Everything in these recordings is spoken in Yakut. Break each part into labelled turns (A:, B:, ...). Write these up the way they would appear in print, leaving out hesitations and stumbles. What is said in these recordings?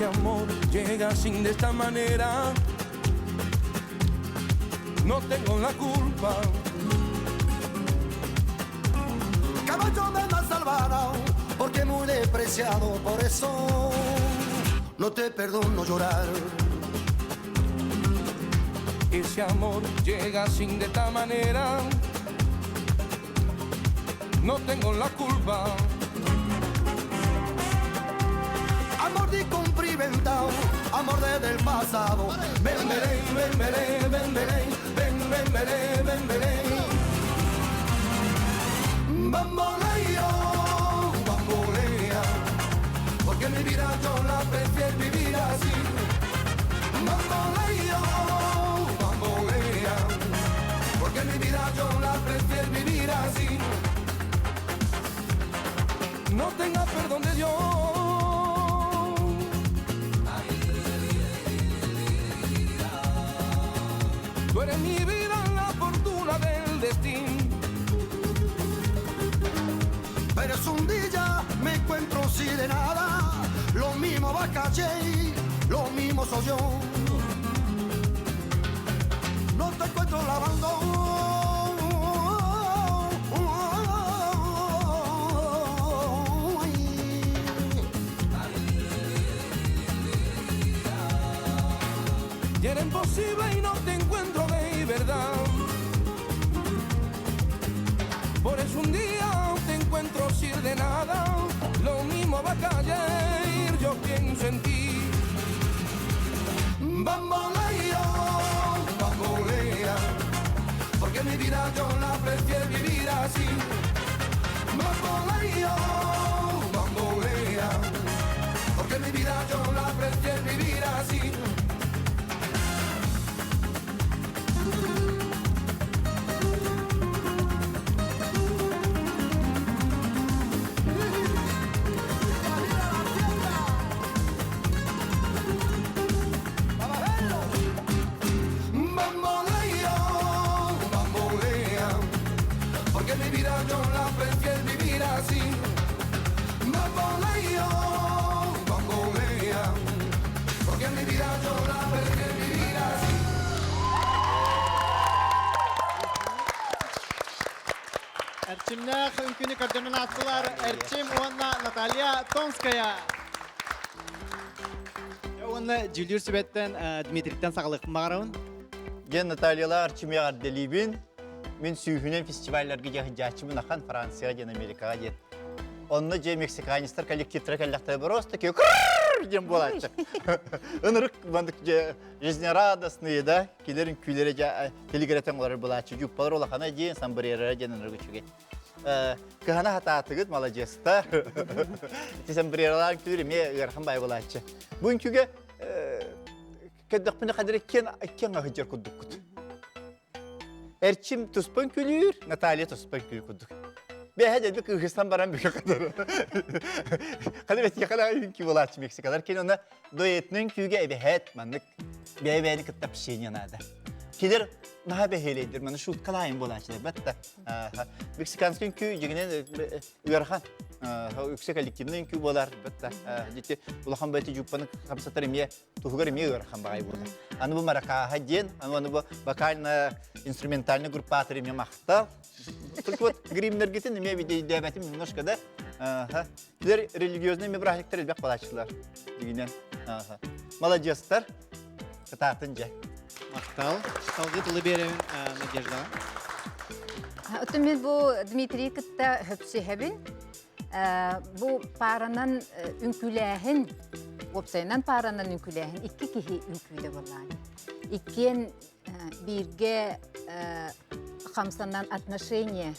A: Ese amor llega sin de esta manera. No tengo la culpa.
B: Caballo me has salvado, porque muy despreciado, por eso no te perdono llorar.
A: Ese amor llega sin de esta manera. No tengo la culpa.
B: Amor de cumplimentado, amor desde el pasado.
A: Ven, ven, ven, ven, ven, ven, ven, ven, ven, ven, ven.
B: Bamboleo, bambolea,
A: porque mi vida yo la prefiero vivir así. Bamboleo, bambolea, porque mi vida yo la prefiero vivir así. No tenga perdón de Dios. Tú eres mi vida, la fortuna del destino.
B: Pero es un día me encuentro sin de nada, lo mismo va calle, lo mismo soy yo. No te encuentro lavando.
A: Y era imposible y no te encuentro de verdad. Por eso un día te encuentro sin de nada. Lo mismo va a caer, yo pienso en ti.
B: Bamboleo,
A: bambolea, porque mi vida yo la prefiero vivir así. Bamboleo, bambolea, porque mi vida yo la prefiero vivir así. Bamboleo, bambolea, porque mi vida yo la prefiero vivir así. Bamboleo, bambolea, porque mi vida yo la prefiero vivir así.
C: Эрчимнээх үҥкүүнү көрдөрөн аастылар Эрчим уонна Наталья Томская. Уонна дьүүллүүр сүбэттэн Дмитрийтэн саҕалыахпын баҕарабын.
D: Дьэ Натальялаах Эрчими эҕэрдэлиибин. Мин сүүһүнэн фестивалларга дьаһыдьааччыбын ахан Францияҕа диэн Америкаҕа диэн. Онно дьэ мексиканецтар коллективтара кэллэхтэрэ просто диэн буолааччы. Ынырык мандык дьэ жизнерадостные да килерин күлэрэ дьэ телегретен олорор булааччы дьуппалар улахана диэн самбрерара диэн ынырык үчүгэй. Кыһана хатаатыгыт маладьыастар. Ити самбрералаан күлэр эмиэ ыарахан бай булааччы. Бу үҥкүүгэ көрдөхпүнэ хадыр иккиэн иккиэн аһыдьар курдуккут. Эрчим туспан күлүүр, Наталья туспан күлүүр курдук. Бэһэ дьэби кыыһыстан баран бүкө кадыр. Хадыр этиэхэ үҥкүү булааччы Мексикалар кин онно дуэтнын күүгэ эбэһэт маннык бэйэ-бэйэни кытта общение наада. Килер наһаа бэһиэлэйдир, маны шуткалаайын буолааччылар батта. Мексиканский үҥкүү дьигинэн ыарахан. Үксэ коллективный үҥкүү буолар батта. Дити улахан бэти жуппаны хамсатар эмиэ туһугар эмиэ ыарахан баҕай буолар. Аны бу маракааһа диэн, аны бу вокально-инструментальный группаатыр эмиэ махтал. Только вот гримнергитин эмиэ видейдээбэтим немножко да. Кинилэр религиозный эмиэ бырааһынньыктар элбэх балааччылар дигинэн. Маладьыастар. Кытаатын дьэ.
C: Махтал. Салгыы тылы биэрэбин Надежда.
E: Оттон мен бу Дмитрий кытта хөпсүһэбин. Бу пааранан үҥкүүлээһин, уопсайынан пааранан үҥкүүлээһин икки киһи үҥкүүдэ буоллаан. Иккиэн бииргэ хамсанан отношение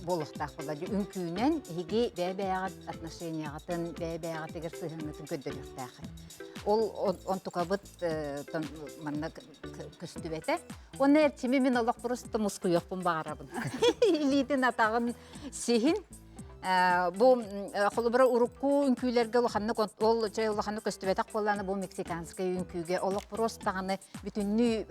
E: буолуохтаах буолла. Үҥкүүнэн эһиги бэйэ-бэйэҕит отношенияҕытын, бэйэ-бэйэҕитигэр сыһыаҥҥытын көрдөрүөхтээххит. Ол онтукабыт манна көстүбэтэ. Уонна эрчими мин олох просто мускуйуохпун баҕарабын. Илиитин атаҕын сиһин бу холобура урукку үҥкүүлэргэ улаханнык ол чай улаханнык көстүбэтэх буоллаана бу мексиканскай үҥкүүгэ олох просто даҕаны бүтүннүү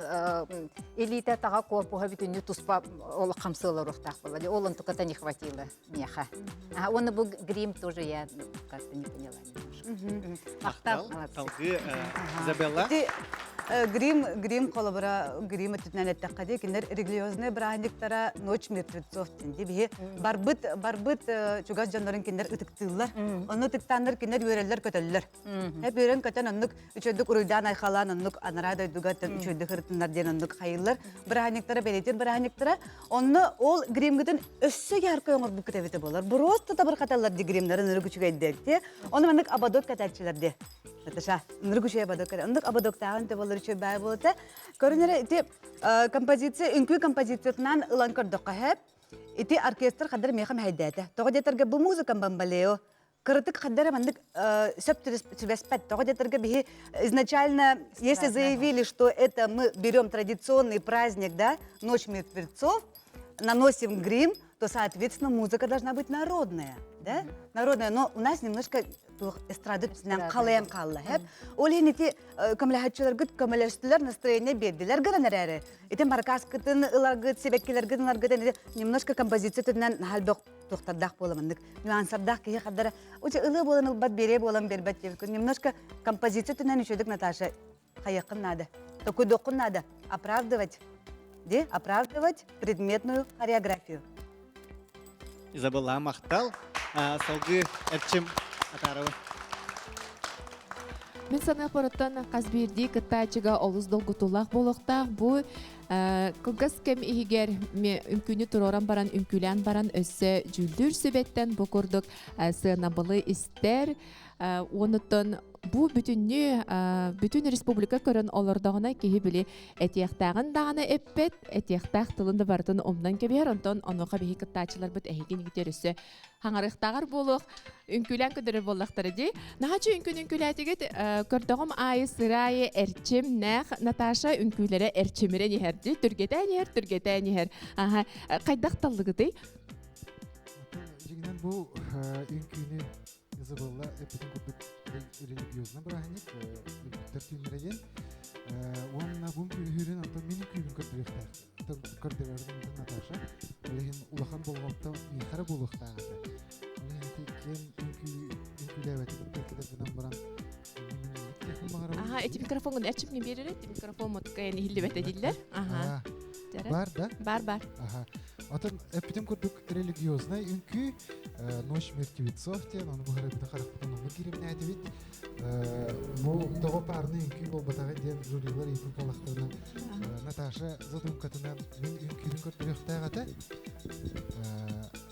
E: илиитэ атаҕа корпуһа бүтүннүү туспа олох хамсыал оруохтаах буолла ол онтуката не хватило миэхэ уонна бу грим тоже я как-то не поняла немножко.
C: Махтал. Салгыы Изабелла.
F: Грим, грим холобура, грим өттүнэн эттэххэ дии, кинилэр религиозный бырааһынньыктара Ночь мертвецов диэн биһи барбыт барбыт чугас дьоннорун кинилэр ытыктыыллар. Онно ытыктааннар кинилэр үөрэллэр-көтөллөр. Эп үөрэн-көтөн оннук үчүгэйдик уруйдаан-айхалаан оннук анараа дойдуга үчүгэйдик ырытыннар диэн оннук хайыыллар. Бырааһынньыктара бэлиэтиир бырааһынньыктара. Онно ол гримгытын өссө яркай оҥорбуккут эбитэ буолар. Просто табырхаталлар ди гримнарын ырык үчүгэйдик те. Оны маннык ободок кэтээччилэр ди. Наташа, ынырык үчүгэй ободок кэтэ. Оннук ободоктааҕын те болар үчүгэй баай буолата. Көрүнэрэ ити композиция, үҥкүү композициятынан ылан көрдөххө хэп. Ити оркестр хаддар миэхэ мэһэйдээтэ. Тоҕо диэтэргэ бу музыкам бамбалео кыратык хаддара маннык сөп түбэспэт. Тоҕо диэтэргэ биһи изначально, если заявили, что это мы берем традиционный праздник, да, Ночь мертвецов, наносим грим, то, соответственно, музыка должна быть народная, да? Народная, но у нас немножко эстрада түсінен қалайын қалла, хеп. Ол иһин ити көмөлөһөччүлэргит көмөлөстүлэр, настроение бердилер гынан эрээри. Ити маркаскытын ыларгыт, сибэккилэргин ыларгыт немножко композиция түрүнэн халбек туохтардаах буоламаннык нюансардаах киһи хардара уча ылыы буолан ылбат биэрээ буолан биэрбэт диэбиккин немножко композиция түнэн үчүгдүк Наташа хайыаххын наада токуйдуоххун наада оправдывать ди оправдывать предметную хореографию.
C: Изабелла махтал салгыы Эрчим Атарова.
G: Мин саныахпарыттан хас биирдии кыттааччыга олус долгутуулаах буолуохтаах. Бу Кылгас кэм иһигэр үҥкүүнү туруоран баран, үҥкүүлээн баран өссө дьүүллүүр сүбэттэн бу курдук сыанабылы истэр. Уонуттан бу бүтүннүү бүтүн республика көрөн олордоҕуна киһи били этиэхтээҕин даҕаны эппэт, этиэхтээх тылын да барытын умнан кэбиһэр. Онтон онуоха биһи кыттааччыларбыт эһигин игитер өссө хаҥарыахтааҕар буолуох үҥкүүлээн көрдөрөр буоллахтара дии. Наһаччы үҥкүн үҥкүүлээтигит көрдөҕүм аайы сыраайы эрчимнээх Наташа үҥкүүлэрэ эрчимирэн иһэр дии. Түргэтээн иһэр, түргэтээн иһэр. Аха, хайдах таллыгытый?
H: Дьиҥинэн бу үҥкүүнү Изабелла эппитин курдук религиозный бырааһынньык өлбүттэр түүннэрэ диэн. Уонна бу үҥкүүнү онтон мин үҥкүүбүн көрдөрүөхтээх көрдөрөрүн Наташа. Ол иһин улахан болҕомто миэхэ эрэ буолуохтаах этэ. Ол иһин ити киэн үҥкүүлээбэти кытта гынан баран
G: Аха, эти микрофонгун эрчимҥин биэрэр эти микрофон мотукайан иһиллибэтэ дииллэр. Аха.
H: Бар да?
G: Бар бар.
H: Аха. Отон эппитим курдук религиозный үҥкүү Ночь мертвецов диэн ону быһарабыты харахпытын онно киримнээтибит. Бу тоҕо парный үҥкүү буолбатаҕа диэн жюрилар ыйытыы буоллахтарына Наташа задумкатынан мин үҥкүүбүн көрдөрүөхтээх этэ.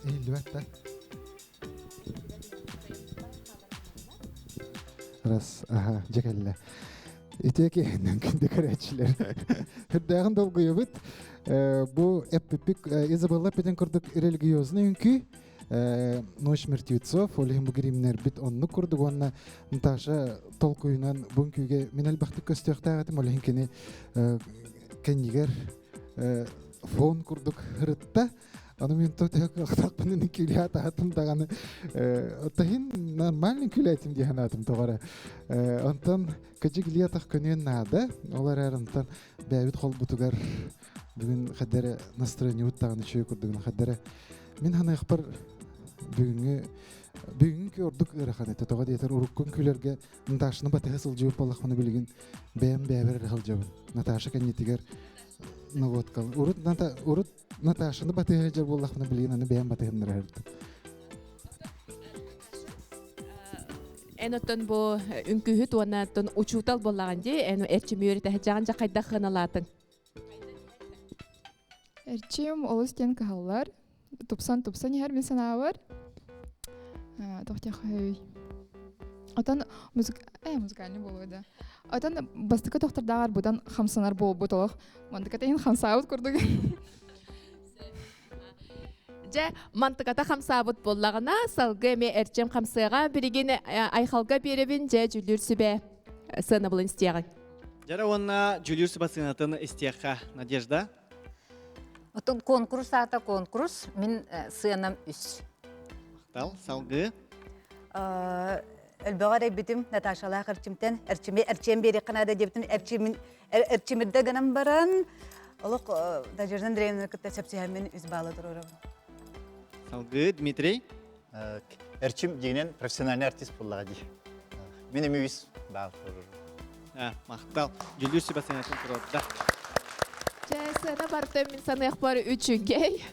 H: Иһиллибэт да. Раз, аха, дьэ кэллэ. Ити киһинэн күндү көрөөччүлэр. Үрдээҕин долгуйабыт. Бу эппиппик Изабелла эппитин курдук религиозный үҥкүү Ночь мертвецов, ол иһин бу гримнэрбит оннук курдук уонна Наташа толкуйунан бу үҥкүүгэ мин элбэхтик көстүөхтээх этим, ол иһин кини кэннигэр фон курдук ырытта. Аны мин то төһө күлэ таһатым даҕаны таһин нормальный күлээтим дии санаатым тоҕо эрэ. Онтон кыдьык летах көнүөн наада. Ол эрээр онтон бэйэбит холбутугар бүгүн хаддара настроениебыт даҕаны үчүгэй курдугун хаддара мин ханыахпар бүгүҥҥү бүгүҥҥү ордук ыарахан этэ тоҕо диэтэр уруккун күлэргэ Наташаны батыһа сылдьыбыт буоллахпына билигин бэйэм бэйэбэр эрэ сылдьабын Наташа кэннитигэр наводка урут Ната урут Наташаны батыһа сылдьар буоллахпына билигин аны бэйэм батыһыннара сылдьабын
G: Эн оттон бу үҥкүүһүт уонна оттон учуутал буоллаҕын дии, эн эрчими үөрэтэ сылдьаҕын дьэ хайдах сыаналаатыҥ?
I: Эрчим олус диэн кыһаллар. Тупсан-тупсан иһэр мин санаабар. Туох диэххэй. Отон музык... Э, музыкальный буолуо да. Отон бастакы тохтордааҕар быдан хамсанар буолбут олох. Мантыката иһин хамсаабыт курдук.
G: Дьэ, мантыката хамсаабыт буоллаҕына, салгыы эмиэ эрчим хамсыаҕа билигин Айхалга биэрэбин, дьэ, дьүүллүүр сүбэ сыанабылын истиэҕиҥ.
C: Дьара уонна дьүүллүүр сүбэ сыанатын истиэххэ, Надежда.
E: Отон конкурс аата конкурс, мин сыанам үс.
C: Махтал, салгыы.
F: Элбэҕи эрэйбитим Наташалаах Эрчимтэн Эрчими Эрчиэн биэриэххэ наада диэбитим Эрчимин Эрчимирдэ гынан баран олох Надежда Андреевнаны кытта сөпсөһөммүн үс баалы туруорабын.
C: Салгыы Дмитрий.
D: Эрчим дьиҥинэн профессиональный артист буоллаҕа дии. Мин эми үс баал турурум.
C: Махтал. Дьүлүүр сүбэ сыанатын туруорда.
G: Чэ, сыана барыта мин саныахпар үчүгэй.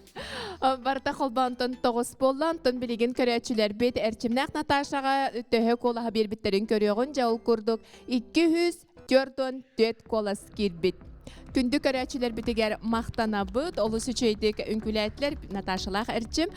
G: Барыта холбоонтон тоҕус буолла. Онтон билигин көрөөччүлэрбит Эрчимнээх Наташаҕа төһө куолаһа биэрбиттэрин көрүөҕүн. Дьэ, ол курдук 244 куолас киирбит. Күндү көрөөччүлэрбитигэр махтанабыт. Олус үчүгэйдик үҥкүүлээтилэр Наташалаах Эрчим.